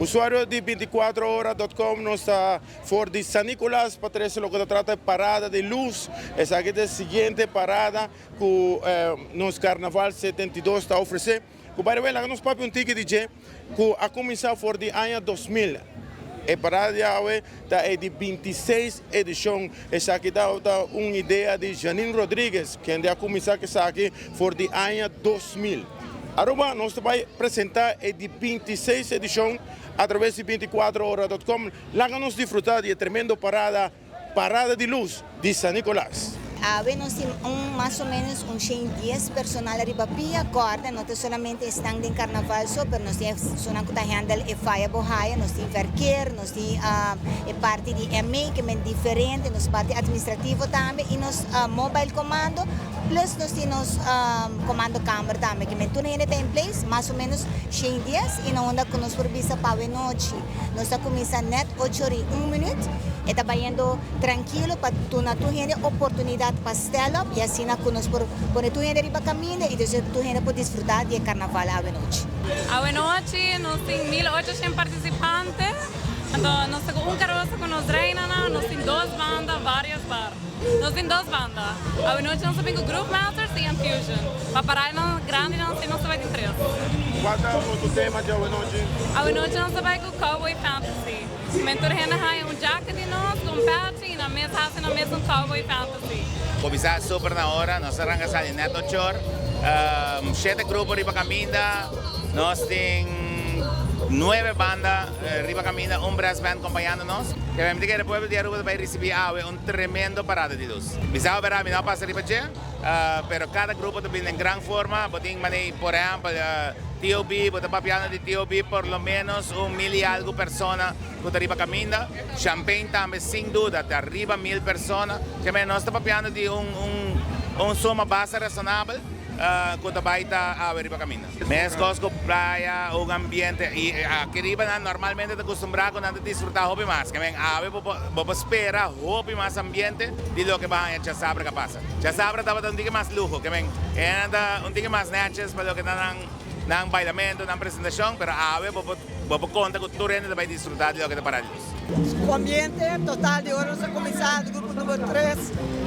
Usuario di 24ora.com, nos ta for di San Nicolas pa trece loke ta trata e parada di luz. Esaki ta e siguiente parada cu nos Carnaval 72 ta ofrece. Cu by the way, laga nos papia un tiki di dje cu a cuminsa for di aña 2000. E parada di awe ta e di 26 edicion. Esaki ta un idea di Janine Rodriguez, kende a cuminsa cu esaki for di aña 2000. Aruba, nos ta bay presenta e di 26 edicion a traves di 24ora.com. Laga nos disfruta di e tremendo parada, Parada di Luz di San Nicolas. Awe nos tin un mas o menos un 110 personal riba pia. Corda, no ta solamente esnan den carnaval so, pero nos tin esunnan cu ta handle e faya bohaya, nos tin verkeer, nos tin e parti di MA, que men diferente, nos parti administrativo tambe y nos mobile commando, plus nos tin nos commando kamer tambe, que men tur hende ta in place, mas o menos 110, y na unda cu nos por bisa pa awe nochi. Nos ta cuminsa net 8:01. E ta bayendo trankilo pa duna tur hende oportunidad pa stel up y asina cu nos por pone tur hende riba caminda y despues tur hende por disfruta di e carnaval awe nochi. Awe nochi nos tin 1800 participante, anto nos ta cu un carosa cu nos reinanan, nos tin dos banda, varios bar. Nos tin dos banda. Awe nochi nos ta bin cu Groove Masters y Infusion. Pa paradanan grandinan si nos ta bay tin tres. Cual ta boso tema di awe nochi? Awe nochi nos ta bay cu Cowboy Fantasy. Men tur hende haya un jacket di nos cu un patch y nan mes haci nan mes un Cowboy Fantasy. Cuminsa super na ora, nos a ranca sali net 8 or. Shete grupo riba caminda, nos tin nuebe banda riba caminda, un brass band compañando nos. Kebe mi ta kere pueblo di Aruba ta bay ricibi awe un tremendo parada di luz. Bisa bera mi no a pasa riba dje, pero cada grupo ta bini den gran forma. Bo tin manera, por ehempel, TOB, bo ta papiando di TOB por lo menos un mil y algo persona cu ta riba caminda. Champagne tambe sin duda ta riba 1000 persona. Keme nos ta papiando di un suma basta razonabel cu ta bay ta awe riba caminda. Mescos cu playa, un ambiente y aki riba nan normalmente ta acostumbra cu nan ta disfruta hopi mas. Keme awe bo por spera hopi mas ambiente di loke bo haña djasabra ka pasa. Djasabra tabata un tiki mas luho, keme nan ta un tiki mas netjes pa loke ta nan bailamento, nan presentacion, pero awe bo por conta cu tur hende ta bay disfruta di loke ta para di luz. Cu ambiente total di ora nos a cuminsa di grupo numero 3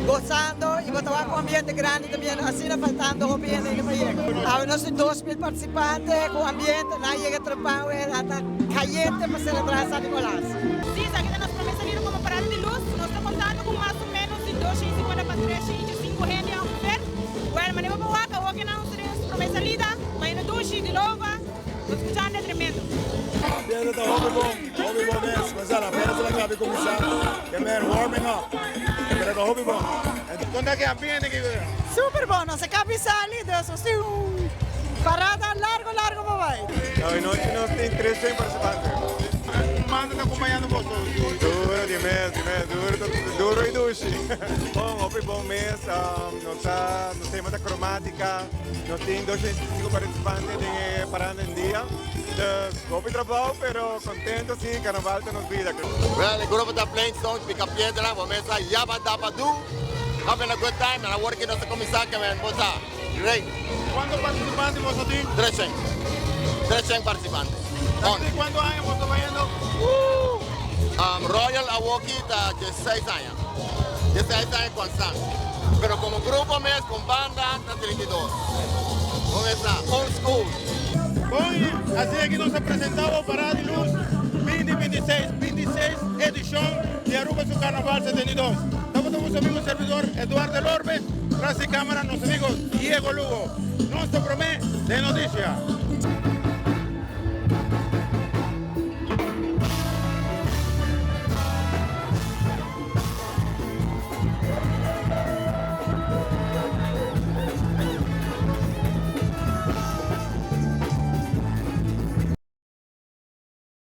gozando y bo ta wak cu ambiente grandi ta biendo asina faltando hopi hende ainda pa yega. Awe nos tin 2000 participante cu ambiente, nan a yega trempan awe nan ta cayente pa celebra San Nicolas. Si, esaki ta nos prome salida como parada di luz. Nos ta contando cu mas o menos di 250 pa 305 hende ongeveer. Bueno, manera bo por wak awo ke nan nos ta den nos prome salida, mañana dushi, di lova, bo scuchando e tremendo. Ambiente ta hopi bon, hopi bon mes. Marcela, apenas el a caba di cuminsa, e men warming up. Pero ta hopi bon. Con ta ki ambiente ki? Super bon, nos a caba di sali, dus nos tin un parada largo largo pa bay. Awe nochi nos tin 300 participante. Un banda ta acompañando boso? Duro di mes, di mes, duro, duro y dushi. Bon, hopi bon mes. Nos ta, nos tema ta cromatica. Nos tin 205 participante den e parada den dia. Dus hopi trabou, pero contento si, carnaval ta nos bida. Well, e grupo ta Plain Stones, Pica Piedra, bo mesa Yabba Dabba Doo, having a good time, en awor ki nos a cuminsa ke men bo ta great. Cuanto participante boso tin? 300. 300 participante. On. Cuanto aña boso ta bayendo? Royal awoki ta 16 aña. 16 aña constant. Pero como grupo mes con banda ta 32. Bo mesa old school. Bon, asina aki nos a presenta bo Parada di Luz 2026, 26 edicion di Aruba su Carnaval 72. Tabata boso amigo servidor Eduardo Elorbe, tras di camara nos amigo Diego Lugo. Nos ta prome den noticia.